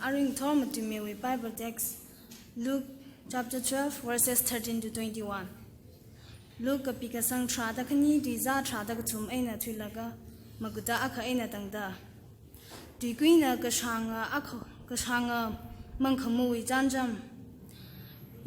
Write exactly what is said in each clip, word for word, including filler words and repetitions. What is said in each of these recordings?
Aring thor matuimeiwui Bible text, Luke chapter twelve, verses thirteen to twenty-one. Luke kapi kasang tharāda khani, tuizā tharāda kathum eina thuilaga, maguda akha eina tangda. Tuikuina kashānga akha, kashānga mangkhamawui chānjam.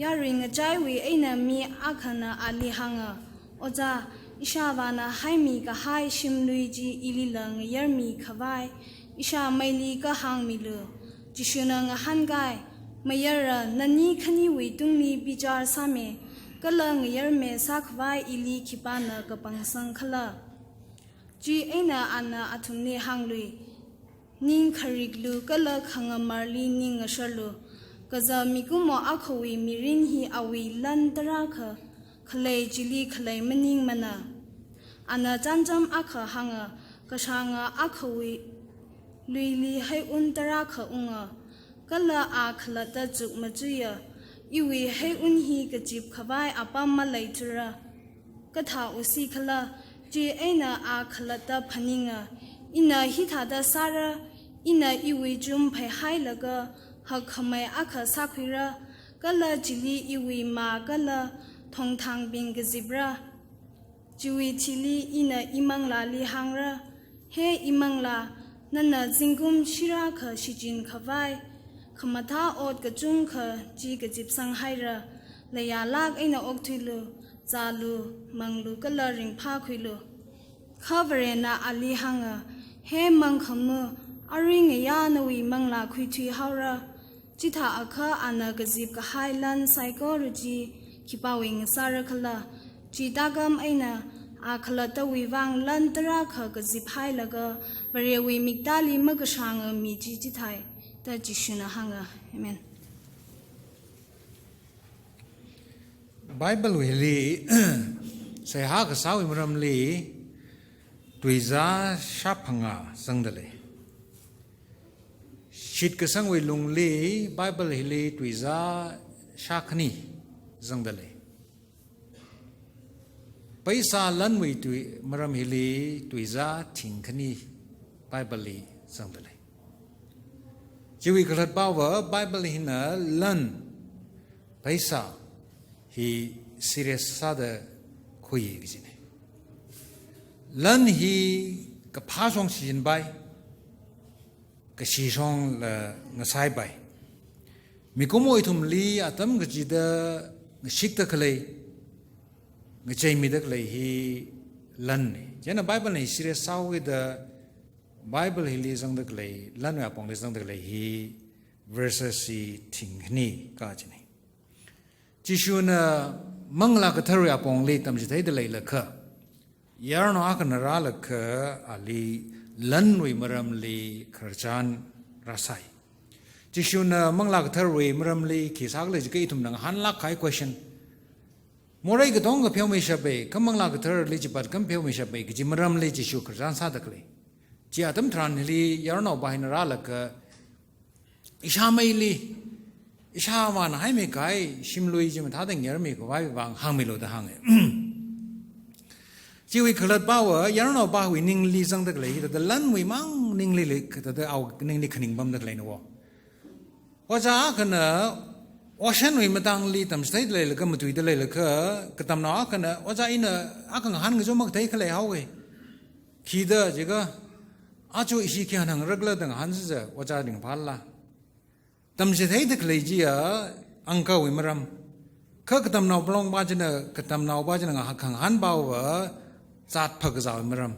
Yaruingachaiwui eina mi akhana ali hānga, "Ojā, ishāvāna haimi kahai shimlui chi ilila ngayarmi khavai, ishāmeili kahāng milu." Jishuna ngahānkai, "Mayara, nani khaniwui tungli bichar sāmi, kala ngayarmi sākhavai ili khipāna kapangsang khala?" Chieina ana athumli hānglui, "Ning khariklu kala khangamarli ning ngasharlu. Kaja mikumo akhawui mirin hi awui lan tarākha khalei chili khalei maningmana." Ana chānjam akha hānga, "Kashānga akhawui luili heiun tarākha unga, kala a khalatta chukmachuiya, 'Iwui heiun hi kachip khavai apam maleithura,' kathā usi khala?" Chieina a khalatta phaninga, "Ina hithāda sāra, ina iwui chum phaihailaga hakkhamei akha sākhuira, kala chili iwui mā kala thongthāngbing kazipra. Chiwui thili ina imanglāli hāngra, 'He imanglā, nana zingkum shirākha shichin khavai khamathā ot kachungkha chi kazipsang haira. Leiyalāk eina okthuilu, zālu, manglu kala ringphākhuilu.'" Kha Varena ali hānga, "He mangkhama, aruingaya nawui manglā khuithui haora." Chithākha ana kazip kahai lan saikora chi khipāwui ngasāra khala? Chi tākam eina a khalattawui vang lan tarākha kazip hailaga Varewui miktāli makashānga mi chi chithāi, da Jishuna hānga. Amen. Bible hili seihā kasāwui maramli tuizā shāphangā zangda lei. Shitkasangwui lungli Bible hili tuizā shākhani zangda lei. Paisa lanwui tui, maram hili tuizā thingkhani Bible li zangda lei. Chiwui khalatpava Bible hina lan, paisa hi serious sāda khuiya kajina. Lan hi kaphā shong shichinpai, kashi shongla ngasaipai. Mikumo ithumli atam kachida ngashikda khalei, ngacheimida khalei hi lanna. Chieina Bible na hi serious sāhaoda Bible hili zangda khalei, lanwui apongli zangda khalei hi verses hi thingkhani kajina. Jishuna Manglā Katharawui apongli tamchitheida leilakha, yarnao akhana rālakha ali lanwui maramli khararchan rāsai. Jishuna Manglā Katharawui maramli khi sākhala jiakha ithumna ngahānlāk kahai question. Morei katonga pheomeishapai, kha Manglā Katharali chipatkam pheomeishapai kaji maramli Jishu khararchan sāda khalei. Chi atam tharanli yarnaopā hina rālakha, ishāmeili, ishāvāna haimi kahai shimlui chi mathāda ngayarmi khavai vang hāngmilu da hānga. Chiwui khalatpava yarnaopāwui ningli zangda khalei, thāda lanwui mang ningli lei, thāda awui ningli khaning pamda khaleina wo. Ojā akhana ocean wui matangli tamchitheida leilakha, matuida leilakha, katamnao akhana, "Ojā, ina akha ngahānkachot makathei khalei haowa." Khida jiakha, "Aja ishi khi hānghānrakhala?" da ngahānsa, ojā ringphālala. Tamchitheida khalei chiya angkawui maram. Kha katamnao palongpā china, katamnaopā china ngahā khangahānpāva zat phakazāwui maram.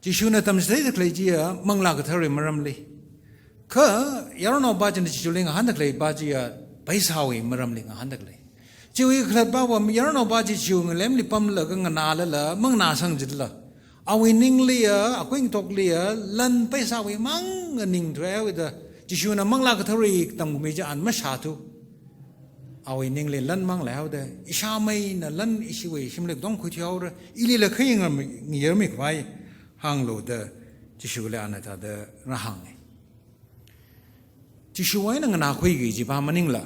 Jishuna tamchitheida khalei chiya Manglā Katharawui maramli. Kha yarnaopā china Jishuli ngahānda khaleipā chiya paisāwui maramli ngahānda khalei. Chiwui khalatpava yarnaopā chi Jishu ngalemli pamlaga nganālala, manganāsang jilala, awui ningliya, akui ngatokliya, lan paisāwui mang nganingthuihaoda, Jishuna Manglā Katharawui tamkhami chi ana mashāthu. Awui ningli lan mang leihaoda, ishāmeina lan ishiwui shimli katong khuithuihaora, ilila khayang ngayarmi khavai hānglu da, Jishuli ana thāda rāhānga. Jishuna nganākhuiki kajiva maningla.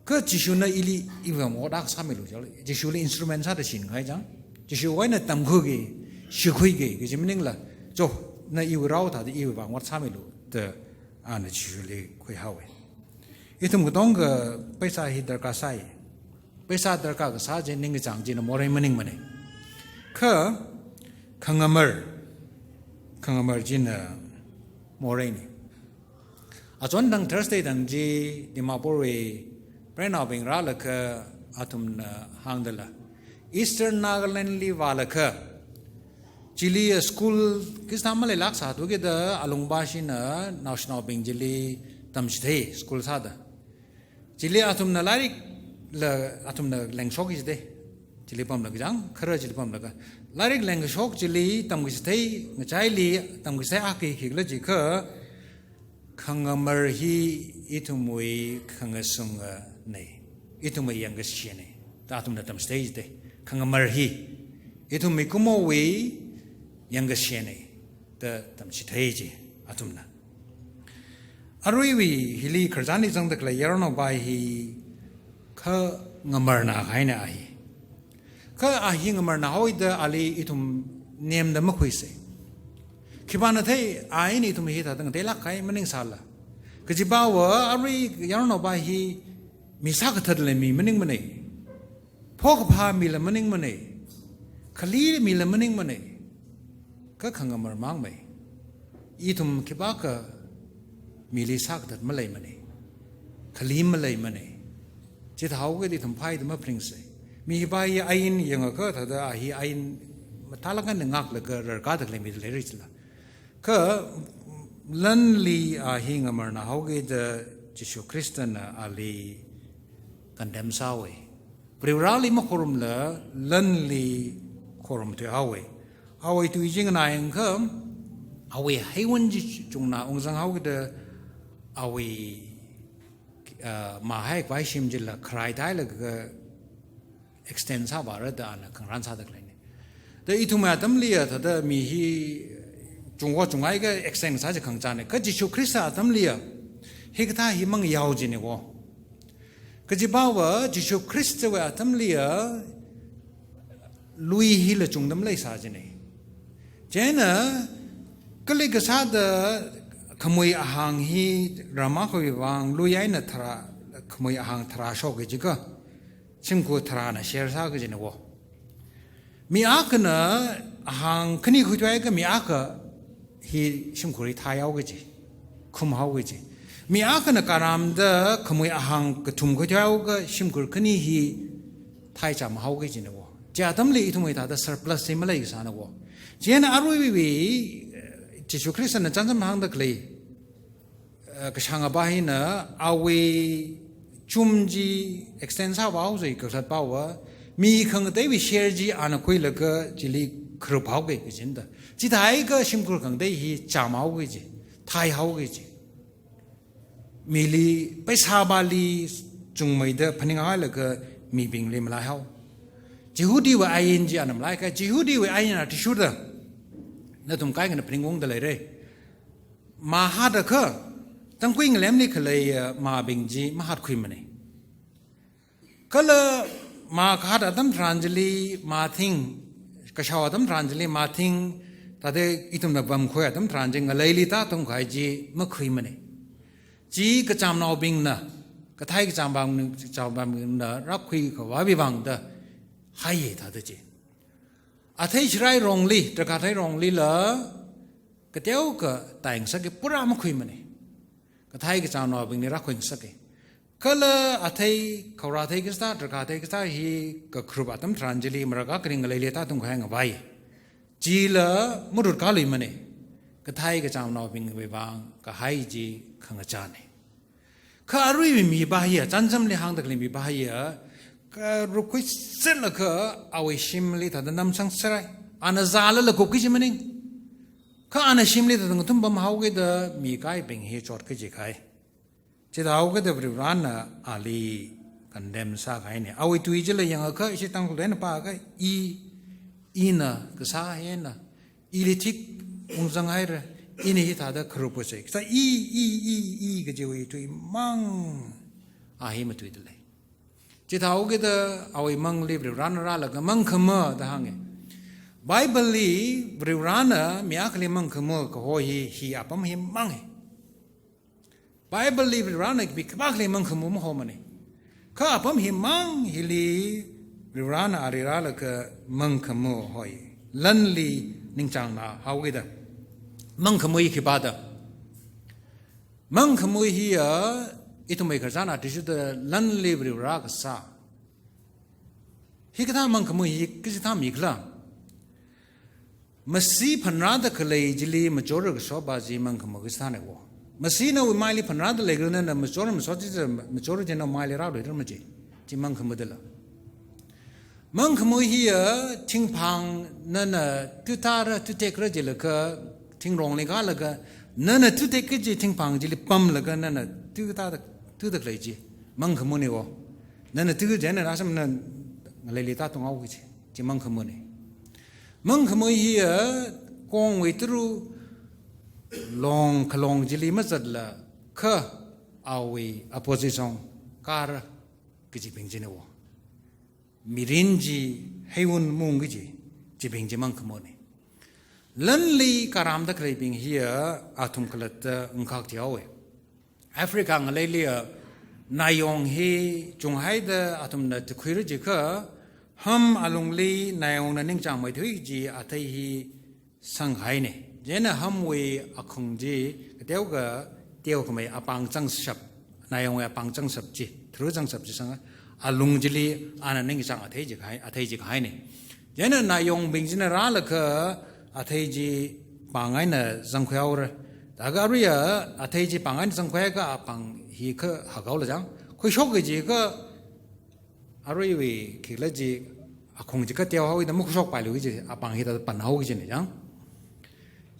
Kha Jishuna ili iwui vang ot akha sāmilu jal. Jishuli instrument sāda shinkahai chang. Jishuna tamkhuiki, shikhuiki kaji maningla. Cho, na iwui rao thāda iwui vang ot sāmilu da ana Jishuli khuihaowa. Ithum katonga paisa hi darkar sai. Paisa darkar kasā chi ningkachāng china morei maningmana. Kha khangamar, khangamar china moreina. Achonthang Thursday thang chi Dimapurwui preinaobing rālaga athumna hāngdala, Eastern Nagaland li vālaga, chili school khisāda maleilāk sāthu kida alungpashina naoshinaobing chili tamchithei school sāda. Chili athumna lairikla athumna lengshok jide. Chili pamlaga chang, khara chili pamlaga. Lairik lengkashok chili tamkachithei, ngachaili tamkachithei akha khikhala jiakha, khangamar hi ithumwui khangasungana. Ithumwui yangkashina. Da athumna tamchithei jide. Khangamar hi ithumwui mikumowui yangkashina. Da tamchithei ji athumna. Aruiwui hili khararchanli zangda khalei yaronao pai hi khangamarna kahaina a hi. Kha a hi ngamarna haoda ali ithum nemda makhuisa. Khipāna thei a eina ithum hithāda ngateilāk kahai maningsāla. Kajiva arui yaronao pai hi mi sākathatla mi maningmana. Phokaphā mila maningmana. Khali mila maningmana. Kha khangamar mangmei. Ithum khipākha mili sākathat maleimana. Khali maleimana. Chithāhaokida ithum phaida maphaningsai. Mi hipa hi ain yangakha thāda a hi ain mathālāk eina ngaklaga rarkada khalei mi leira chila. Kha lanli a hi ngamarna haokida Jishu Khristana ali condemn sāhaowa. Varivarali makhorumla lanli khorumthui haowa. Awui tui chi nganāyangakha, awui heiwun chi chungna ungzang haokida awui, ah, mahai khavai shim chila kharai thailaga extend sāvāra da ana khangarān sāda khaleina. Da ithum atamliya thāda mi hi chungwo chungaiakha extend sā chi khangachāna. Kha Jishu Khrista atamliya hikathā hi mangyao jina wo. Kajiva Jishu Khristawui atamliya lui hila chungda maleisā jina. Chieina kali kasāda khamui ahāng hi rāmakhavai vang lui eina tharā, khamui ahāng tharā shokki jiakha, shimkhur tharāna share sāki jina wo. Mi akhana ahāng khani khuithuiakha mi akha hi shimkhur hi thaihaoki ji, khumhaoki ji. Mi akhana karamda khamui ahāng kathum khuithuiakha shimkhur khani hi thaichāmhaoki jina wo. Chi atamli ithumwui thāda surplus chi maleisāna wo. Chieina aruiwui, eh, Jishu Khristana chānjam hāngda khalei, eh, kashāng apa hina awui chum chi extend sāvāhaosa kakhalatpava, mi khangateiwui share chi ana khuilaga chili kharuphaoki kajina da. Chithāakha shimkhur khangatei hi chāmhaoki ji, thaihaoki ji. Mili paisāvali chungmeida phaninghailaga mibingli malaihao. Jihudiwui ain chi ana malaiakha, Jihudiwui ain athishurda nathum kaikhana phaningungda leira. Mahātakha, Tangkhul ngalemli khalei, eh, mabing chi mahātkhuimana. Kala mā kahāt atam tharan chili mathing, kashao atam tharan chili mathing, thāda ithumna vamkhui atam tharan chi ngaleili tātungkahai chi makhuimana. Chi kachamnaobingna, kathei kacham, kachamnaobingna rākhui khavāwui vang da haiya thāda chi. Athei sharairongli, drakhāthei ronglila, kateokha taingasakki pura makhuimana. Kathei kachamnaobingli rākhuingasakki. Kala athei, khaorāthei kasā, drakhāthei kasā hi kakharup atam tharan chili marākha kharing ngaleili tātungkahai ngavai. Chila marut kaluimana. Kathei kachamnaobingwui vang kahai chi khangachāna. Kha aruiwui mipa hiya, chānjamli hāngda khalei mipa hiya, karup khuisālakha awui shimli thāda namsang sarai. Ana zālala kupki chi maning. Kha ana shimli thāda ngathum pamhaokida mikaibing hi chotki jikahai. Chithāhaokida Varivarana ali condemn sākahaina. Awui tui chila yangakha ishi Tangkhul eina pākha i, ina kasā hina, ili thik ungzanghaira, ina hithāda kharupkasai. Kasā i, i, i, i kajiwui tui mang a hi matuida lei. Chithāhaokida awui mangli Varivarana rālaga mangkhama da hānga. Bible li Varivarana mi akhali mangkhama kaho hi, hi apam hi manga. Bible li Varivarana mi khipākhali mangkhamu mahomana. Kha apam himang hili Varivarana ali rālaga mangkhamu hoi. Lanli ningchāngna haokida. Mangkhamui khipāda. Mangkhamui hiya ithumwui khararchan athishurda lanli Varivara kasā. Hikathā mangkhamui hi kachikathā mikhala. Masi phanrāda khalei chili machora kashopa chi mangkhamui kachikathāna wo. Masi nawui maili phanrāda leikhala nana machora masot chi machora chi nawui maili rāluira maji. Chi mangkhamui dala. Mangkhamui hiya thingphang nana tutāra tutekra jilaga thingrongli kālaga nana tutek kaji thingphang chili pamlaga nana tutāda tuda khalei chi mangkhamui ni wo. Nana tu chieina rāsam nana ngaleili tātung haoki chi. Chi mangkhamui ni. Mangkhamui hiya kongwui turu long khalong chili mazatla kha awui opposition kāra kajibing china wo. Mirin chi heiwun mung kaji, chibing chi mangkhamui ni. Lanli karamda khaleibing hiya athum khalatta ngkhak thihaowe. Africa ngaleiliya nayong hi chunghaida athumna tukhuira jiakha ham alungli nayongna ningchāngmeithui kaji athei hi sanghaina. Chieina hamwui akhung chi kateokha teokhamei apāng changshap, nayongwui apāng changshap chi, thru changshap chi sanga alung chili ana ningchāng athei chi kahai, athei chi kahaina. Chieina nayongbing china rālaga athei chi pāng eina zangkhuihaora. Laga aruiya athei chi pāng eina zangkhuiakha apāng hi kha hakhaola chang. Khuishok kajiakha aruiwui khikhala chi akhung chi kateohaoda makhuishokpailu kaji apāng hi tāda panhaoki kajina chang.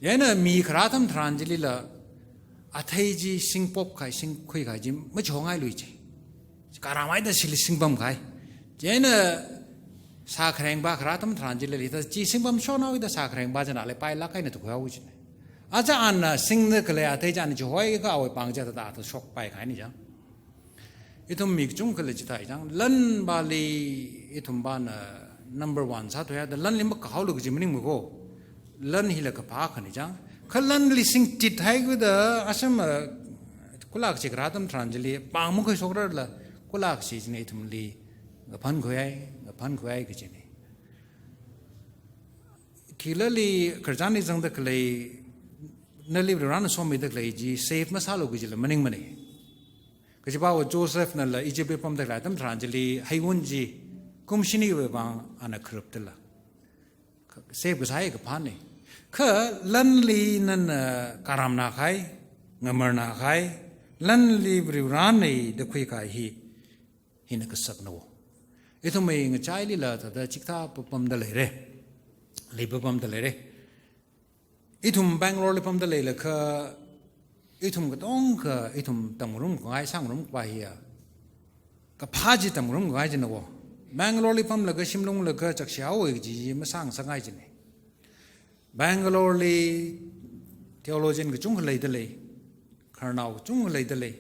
Chieina mi kharā atam tharan chilila athei chi singpop kahai, singkhui kahai chi machongailui chi. Karamhaida chili singpam kahai. Chieina sākharengpa kharā atam tharan chilila hithā chi singpamshonhaoda sākharengpa china ali pailāk eina tukhuihao kajina. Aja ana singda khalei athei chi ana chihoikha awui pāng chi tāda tāda shokpai kahaina chang. Ithum mi kachungkhala chithāi chang, lanpali ithumpana number one sāthuihaida lanli makahaolu kaji maningmana ko. Lan hila kaphā akhana chang. Kha lanli singtit haikida asam, eh, kulak chi kharā atam tharan chili pāng makhuishokrarla kulak chi china ithumli ngaphankhuihai, ngaphankhuihai kajina. Khikhalali khararchanli zangda khalei, nali Varivarana somida khalei chi save masālu kajila maningmana. Kajiva Josephnala Egyptli pamda khalei atam tharan chili heiwun chi kum shiniwui vang ana kharupdala save kasā hi kaphāna. Kha lanli nana, eh, karamna kahai, ngamarna kahai, lanli Varivarana da khui kahai hi hina kasakna wo. Ithumwui ngachailila tāda chikathā papamda leira. Lei papamda leira. Ithum Bangaloreli pamda leilakha, ithum katonga, ithum tamngarum kahai, sāngarum kapai hiya kaphā chi tamngarum kahai china wo. Bangaloreli pamlaga shimlunglaga chakshihao kaji chi masāngasakngai china. Bangaloreli theologian kachungkha leida lei, khararnao kachungkha leida lei,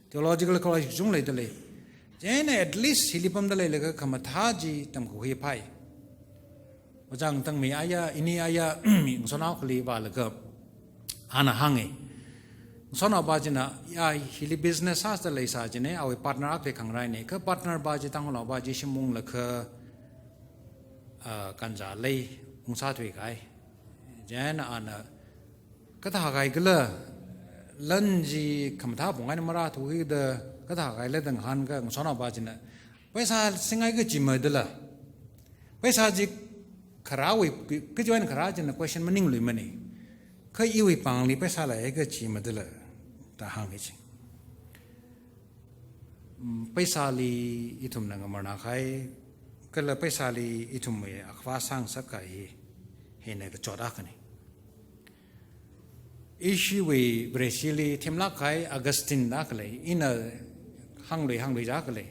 theological college kachungkha leida lei. Chieina at least hili pamda leilaga khamathā chi tamkakhui phai. Ojā Tangmi aya, ini aya, ngasotnao akhali vālaga ana hānga. Ngasotnaopa china, ya, hili business sāda leisā china, awui partner akhali khangarai na. Kha partnerpa chi, Tangkhulnaopa chi shimunglaga, ah, kanzā lei, ungsāthui kahai. Chieina ana, kathā kaikhala, lan chi khamathā pung eina marāthuda, kathā kaila da ngahānkha ngasotnaopa china, paisa singhai kaji madala. Paisa chi kharāwui, kachiwui eina kharā china question maningluimana. Kha iwui pāngli paisa leihai kaji madala, da hānga chi. Mm, paisali ithumna ngamarna kahai, kala paisali ithumwui akhavā sāngasak kahai hi, hina kachot akhana. Ishiwui Vareshili themlāk kahai Augustine da khalei, ina hānglui hānglui da khalei.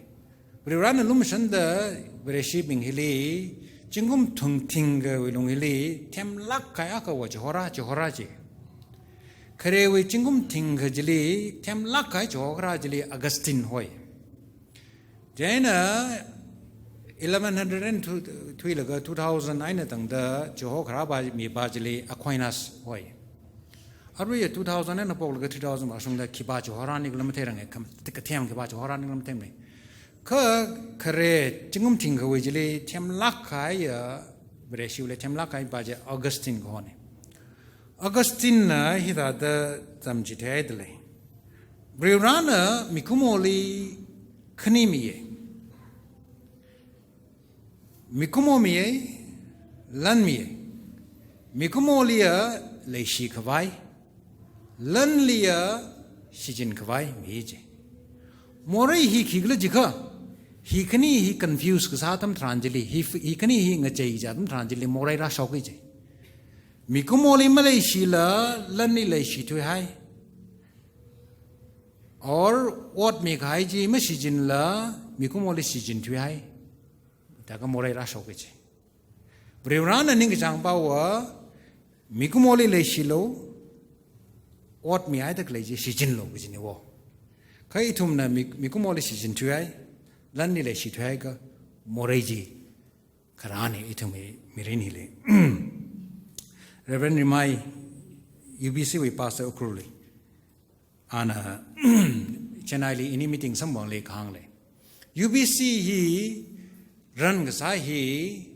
Varivarana lumashanda Vareshibing hili, zingkum thing thingkhawui lung hili, themlāk kahai akha va chihorā, chihorā chi. Kharewui zingkum thingkha chili, themlāk kahai chihokarā chili Augustine hoi. Chieina eleven hundred and two, thuilaga two thousand eina tangda chihokarāpa mipa chili Aquinas hoi. Aruiya two thousand eina phoklaga three thousand vāshungda khipā chihorāni khala matheiranga, kam, kathem khipā chihorāni khala matheimana. Kha khare zingkum thingkhawui chili themlāk kahaiya, Vareshiwuili themlāk kahaipa chi Augustine kahona. Augustine na hithāda zam chitheihaida lei. Varivarana mikumoli khani miya. Mikumo miya, lan miya. Mikumoliya leishi khavai, lanliya shichin khavai mi ji. Morei hi khikhala jiakha, hi khani hi confuse kasā atam tharan chili, hi, hi khani hi ngachei kaji atam tharan chili morei rāshoka ji. Mikumoli maleishila, lanli leishi thuihai. Or ot mikahai chi mashichinla, mikumoli shichin thuihai. Thākha morei rāshoka ji. Varivarana ningkachāngpava, mikumoli leishilu, ot mihaida khalei chi shichinlu kajina wo. Kha ithumna mi, mikumoli shichin thuihai, lanli leishi thuihaiakha morei chi kharāna ithumwui mirin hili. Reverend Rimai, U B C wui pastor Ukhrulli. Ana Chennai li ini meeting samphangli kahāng lei. U B C hi run kasā hi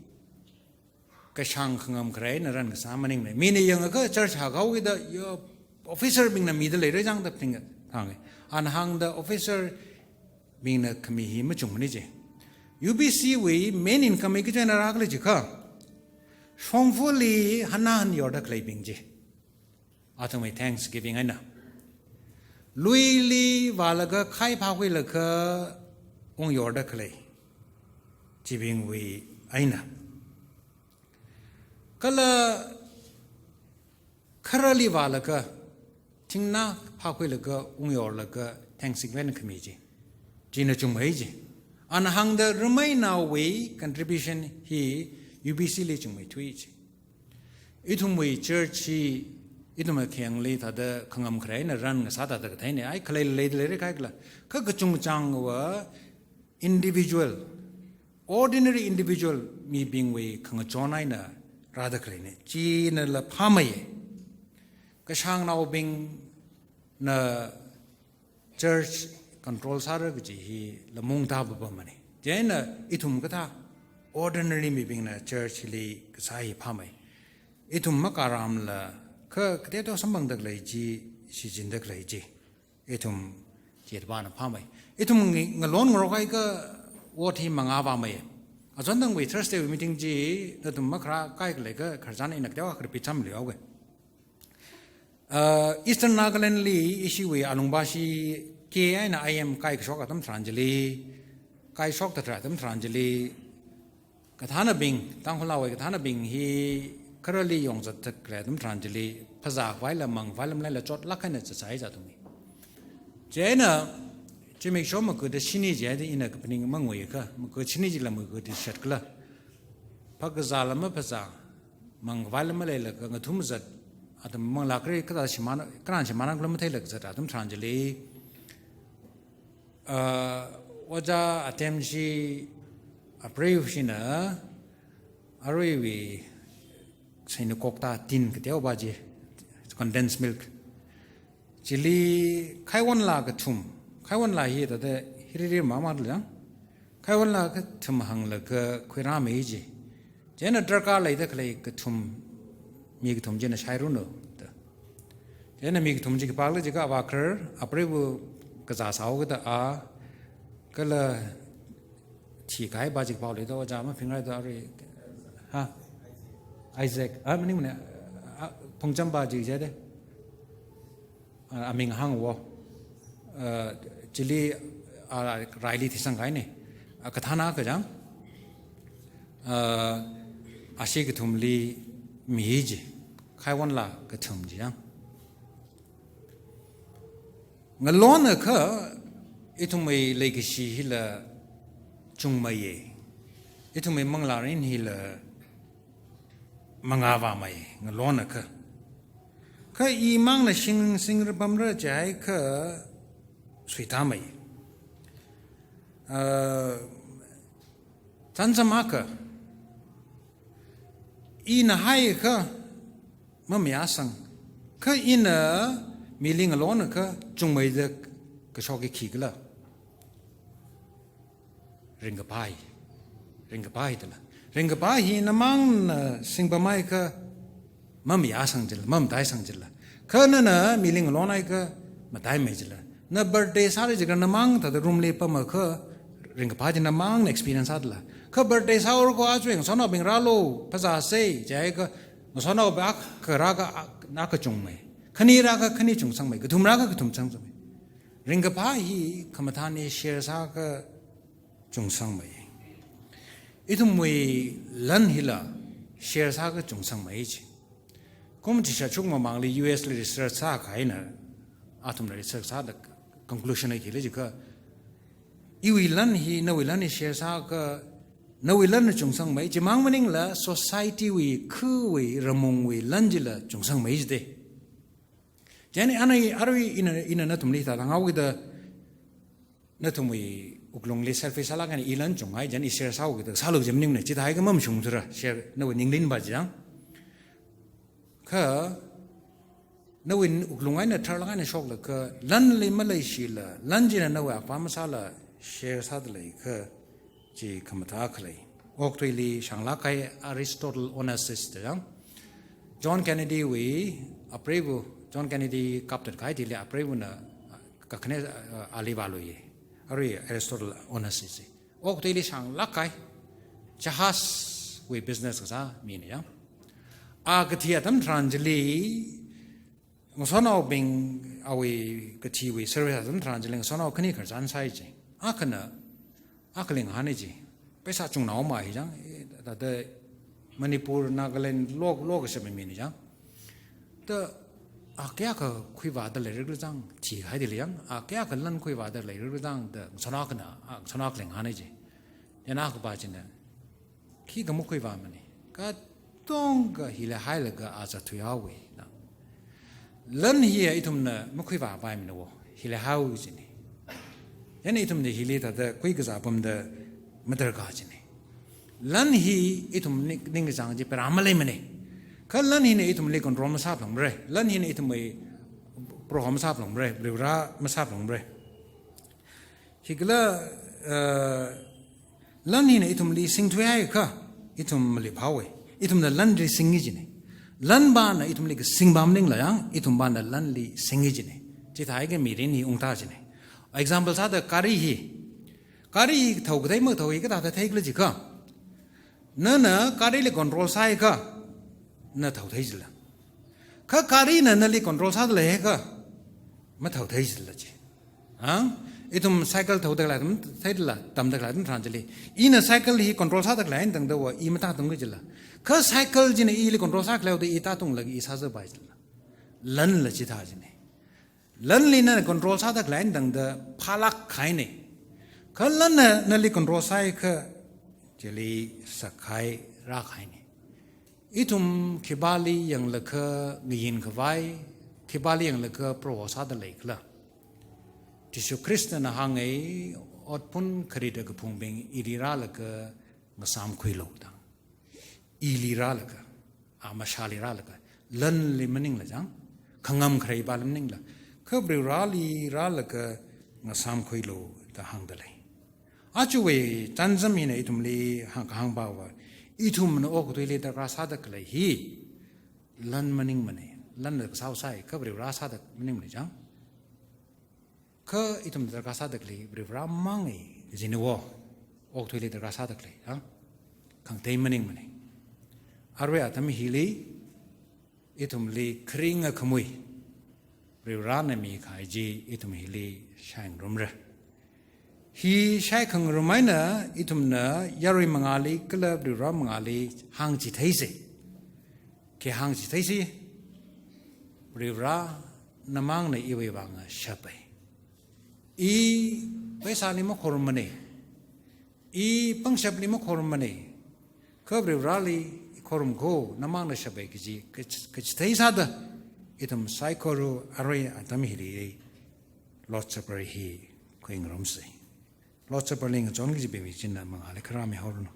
kashāng khangam khare eina run kasā maningmana. Mina yangakha church haokahaoda, yo, officer bingna mida leira jang da phaning kahānga. Ana hāngda officer bingna khami hi machungmana ji. U B C wui main income hi kachi eina rākhala jiakha, shongfali hanna hanyorda khaleibing ji. Athumwui thanksgiving eina. Luili vālaga khai phākhuilaga ungyorda khalei chibingwui eina. Kala kharali vālaga, thingnā phākhuilaga, ungyorlaga, thanksgiving khami ji. China chungmei ji. Ana hāngda rameinaowui contribution hi U B C li chungmeithui ji. Ithumwui church hi, ithumwui khayangli thāda khangam khare eina run kasā thāda katheina, ai khalei leida leira kaikhala. Kha kachungchangva individual, ordinary individual mibingwui khangachon eina rāda khaleina. Chinala phāmeiya. Kashāngnaobingna church control sāra kaji hila mungtā papamana. Chieina ithum kathā ordinary mibingna church li kasā hi phāmei. Ithum makaramla kha kateoteowa samphangda khalei chi, shichinda khalei chi. Ithum chithāpana phāmei. Ithum ngi, ngalon ngarokhaiakha ot hi mangā vāmeiya. Achon tangwui Thursday wui meeting chi nathum makharā kaikhaleiakha khararchan ina kateowa kharpi chamlihaoga. Uh, Eastern Nagaland li ishiwui alungva shi K eina I M kaikashok atam tharan chili, kaishokda tharan atam tharan chili, kathānabing, Tangkhulnaowui kathānabing hi kharali yongzatda khalei atam tharan chili, phazā khavaila mang khavaila maleila chotlāk eina zatsai zathumi. Chieina, zimiksho magada shini jida ina kaphaning manguiakha, magada shini jila magada shat kala. Phakazāla maphazā, mang khavaila maleilaga ngathum zat, atam manglā kare kathā shimān, karan shimān kala matheilaga zat atam tharan chili, uh, Ojā Atem shi, apreiva shina, aruiwui, saina kokta tin kateopa chi, condensed milk. Chili khaiwonla kathum, khaiwonla hi thāda hiriri mama lāng. Khaiwonla kathum hānglaga khuirāmei ji. Chieina darkar leida khalei kathum, mi kathum china shairanu da. Chieina mi kathum chi khipākhala jiakha avākhar, apreiva kazā sāhaokida a, kala thikahaipa chi khipākhala da, ojā maphingra da arui. Ha? Isaac. Ah, maningmana, ah, phungchampa chi jida. Ah, aming hāngwo. Ah, chili, ah, raili thisangkahaina. Ah, kathāna kachang. Ah, ashi kathumli mi ji. Khaiwonla kathum chi yang. Ngalonakha ithumwui leikashi hila chungmeiya. Ithumwui manglārin hila mangā vāmei, ngalonakha. Kha imangna shing, shingra pamra jiakha suitāmei. Ah, chānjam akha, ina haiakha mamayāsang, Kha ina mili ngalonakha chungmeida kashok hi khikhala? Ringkaphā hi. Ringkaphā hi dala. Ringkaphā hi namangna singpamhaiakha mamayāsang jila, mamataisang jila. Kha nana mili ngalonhaiakha mataimei jila. Na birthday sāra jiakha namang thāda room li pamakha ringkaphā chi namangna experience sādala. Kha birthday sāhaora kho, aja ngasotnaobing rālu, phazā sei, jiakha ngasotnaobing akha rāakha, akha chungmei. Khani rāakha khani chungsangmei. Kathum rāakha kathum chungsangmei. Ringkaphā hi khamathāna share sāakha chungsangmei. Ithumwui lan hila share sāakha chungsangmei ji. Kum chishat shuk mamangli U S li research sākahaina, athumna research sāda conclusion hi khikhala jiakha, iwui lan hi, nawui lan hi share sāakha, nawui lanna chungsangmei, chimang maningla society wui, khawui, ramungwui lan chila chungsangmei jide. Chieina ana, arui ina, ina nathumli thāda hānghaokida, nathumwui wuklungli selfish sālāk eina i lan chunghai, chieina i share sāhaokida sālu kaji maningmana, chithāhaiakha mamashungthura, share nawui ningli pā chang. Kha nawui wuklung eina tharlāk eina shoklaga, lanli maleishila, lan china nawui apam masāla, share sāda leiakha, chi khamathā khalei. Okathuili shānglāk kahai Aristotle Onassis da chang. John Kennedy wui apreiva, John Kennedy kaptat kahai thili apreivana kakhane, uh, ali vāluiya. Arui Aristotle Onassis hi. Okathuili shānglāk kahai. Jahaz wui business kasā mina chang. A kathi atam tharan chili, ngasotnaobing awui kathiwui service atam tharan chili ngasotnao khani khararchan sāi ji. Akhana, akhali ngahāna ji. Paisa chungnaoma hi chang, eh, thāda Manipur, Nagaland, lo, lokashap mina chang. Da, a kayākha khuivāda leirikhala chang, thikahai thili chang, a kayākha lan khuivāda leirikhala chang, da ngasotnao akhana, a ngasotnao akhali ngahāna ji. Chieina akhapa china, khikha makhuivāmana. Katonga hili hailaga a zatthuihaowa na. Lan hi ithumna makhuivāpaimana wo. Hili hao jina. Chieina ithumna hili thāda khuikazā pamda madarkar jina. Lan hi ithum ning, ningkachāng chi para maleimana. Kha lan hina ithumli control masāphalungmara. Lan hina ithumwui Proho masāphalungmara. Varivara masāphalungmara. Hikhala, uh, lan hina ithumli singthuihaiakha, ithum maliphaowa. Ithumna lanli singi jina. Lan pāna ithumli kasing pā maningla chang, ithum pāna lanli singi jina. Chithāhaiakha mirin hi ungtā jina. Example sāda gari hi. Gari hi thao kathei makathao hi kathāda theikhala jiakha, nana garili control sāhaiakha, na thaothei jila. Kha garina nali control sāda leihaiakha, mathaothei jila ji. Ha? Ithum cycle thaoda khalei atam theidala, tamda khalei atam tharan chili. Ina cycle hi control sāda khalei eina tangda va, i matātungki jila. Kha cycle china ili control sākhalei haoda i tātunglaga i sāzāpai jila. Lanla chithā jina. Lanli nana control sāda khalei eina tangda phālāk kahaina. Kha lanna nali control sāhaiakha, chili sakkahai rākahaina. Ithum khipāli yanglaga ngayin khavai, khipāli yanglaga Proho sāda leikhala? Jishu Khristana hānga, otphun kharit kaphungbing ili rālaga ngasāmkhuilu da. Ili rālaga, a mashāli rālaga, lanli maningla chang, khangam kharei pāli maningla, kha Varivarali rālaga ngasāmkhuilu da hāngda lei. Ajawui chānjam hina ithumli hāng, kahāng pava, ithumna okathuili darkar sāda khalei hi lan maningmana, lanla kasā sai, kha Varivara sāda maningmana chang. Kha ithum darkar sāda khalei Varivara mangna jina wo, okathuili darkar sāda khalei, ha? Khangatei maningmana. Arui atam hili, ithumli kharinga khamui Varivarana mikahai chi ithum hili shaingarumra. Hi shaikhangarum eina ithumna yarui mangāli kala Varivara mangāli hāngchitheisa. Khi hāngchitheisa, Varivara namangna iwui vang shapa. I paisāli makhorummana. I pangshapli makhorummana. Kha Varivarali i khorumkho, namangna shapa kaji, kach-, kachithei sāda, ithum saikora arui atam hili Lord's Supper hi khuingarumsa. Lord's Supper li ngachon kaji baby china mangāli kharā mihaoranu.